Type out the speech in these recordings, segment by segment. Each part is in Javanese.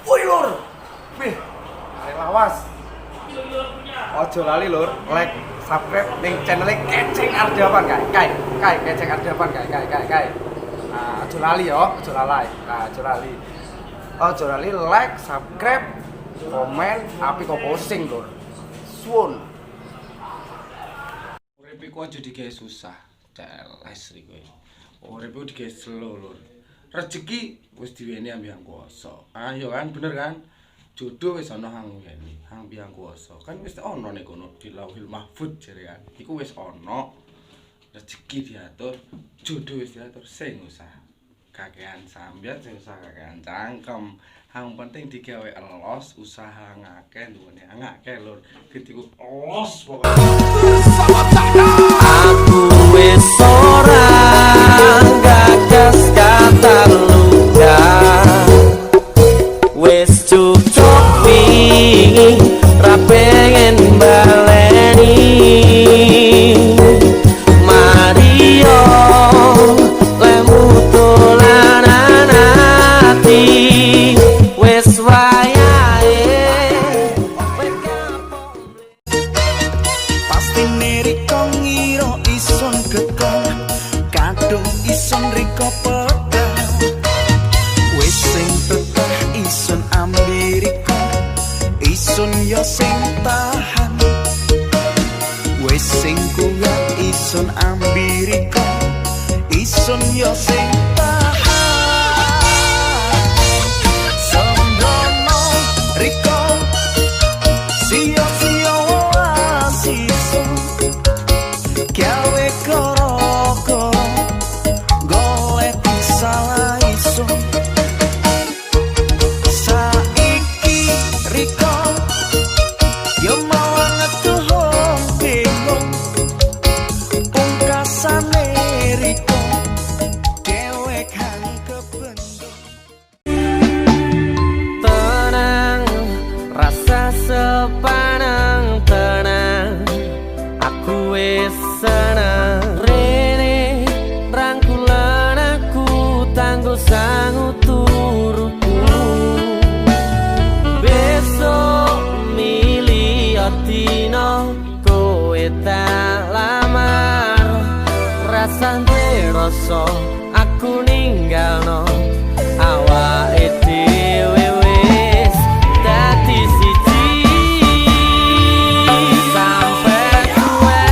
Woi lur. Wih, arek lawas. Ojo lali lur, like, subscribe ning channel Keceng Ardiawan kae. Kae, kae Keceng Ardiawan kae, kae, kae, kae. Nah, ojo lali yo, ojo lalai. Nah, ojo lali. Ojo lali like, subscribe, komen, apik kok posting lur. Suwun. Urip iku aja digawe susah. Celes kowe. Urip iku digawe slow lur. Rezeki wis diweni ambek Yang Kuwasa. Ayo kan bener kan? Jodoh wis ana hang weni, hang Yang Kuwasa. Kan wis ana ning kono di Lauhil Mahfud jare kan. Iku wis ana. Rezeki diatur, jodoh wis diatur, sing usah kakean sambyat, sing usah kakean cangkem. Hang penting digawe elos, usaha ngakeh duwene ngakeh lur. Gediku elos pokoke. Aku wis ora gagas kata luka. Wis cukup wingi ra pengen baleni. Mario lemu dolanan ati wis wayahe kowe kapok. Pasti riko ngira ison gekong, kadung ison riko petah. Wis sing betah ison ambi riko, ison yo sing tahan. Wis sing kuat ison ambi riko, ison yo sing tahan. Sembrono riko, sia-sia wasiso, gawe koro-koro golek salah iso. Saiki riko yo malah ngetuh bingung, pungkasane riko dewek hang kebendung. Tenang, rasa sepanang tenang, aku wis seneng. Rene rangkulan aku tangguh sangu turuku. Besok milih dino kowe tak lamar. Rasa rasa aku ninggalno awake dhewe wis dadi siji. Sampe tuwe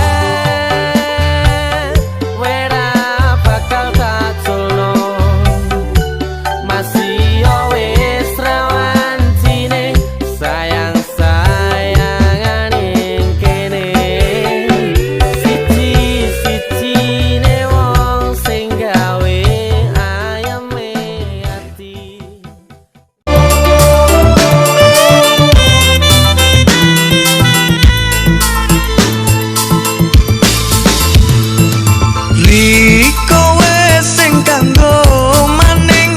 ora bakal tak culno. Masih wis rawancine sayang sayangan ing kene. Siji sijine wong sing gawe ayeme ati. Riko wis sing kanggo maning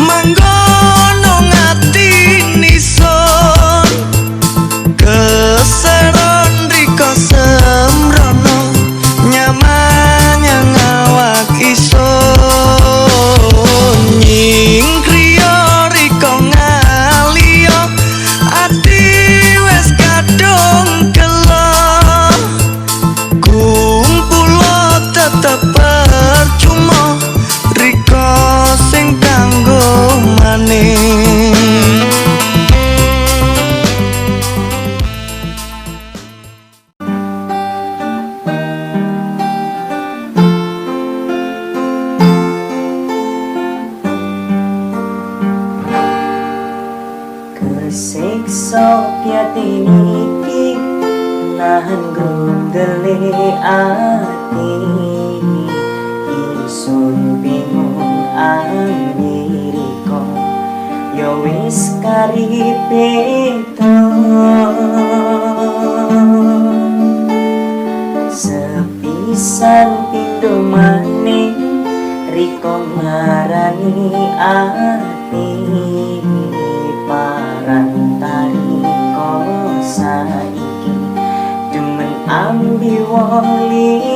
manggono ngati nison. Keseron riko semrono nyamanyang awak ison. Nyingkriyo riko ngaliyo ati wis kadung gelo. Kumpulo tetep percuma riko sing kanggo maning. Kesiksa piatine iki nahan grundele ati. Isun bingung ambiriko ya wis kari beda. Sepisan pindho maning riko marani ati paran tariko saiki demen ambi wong liya.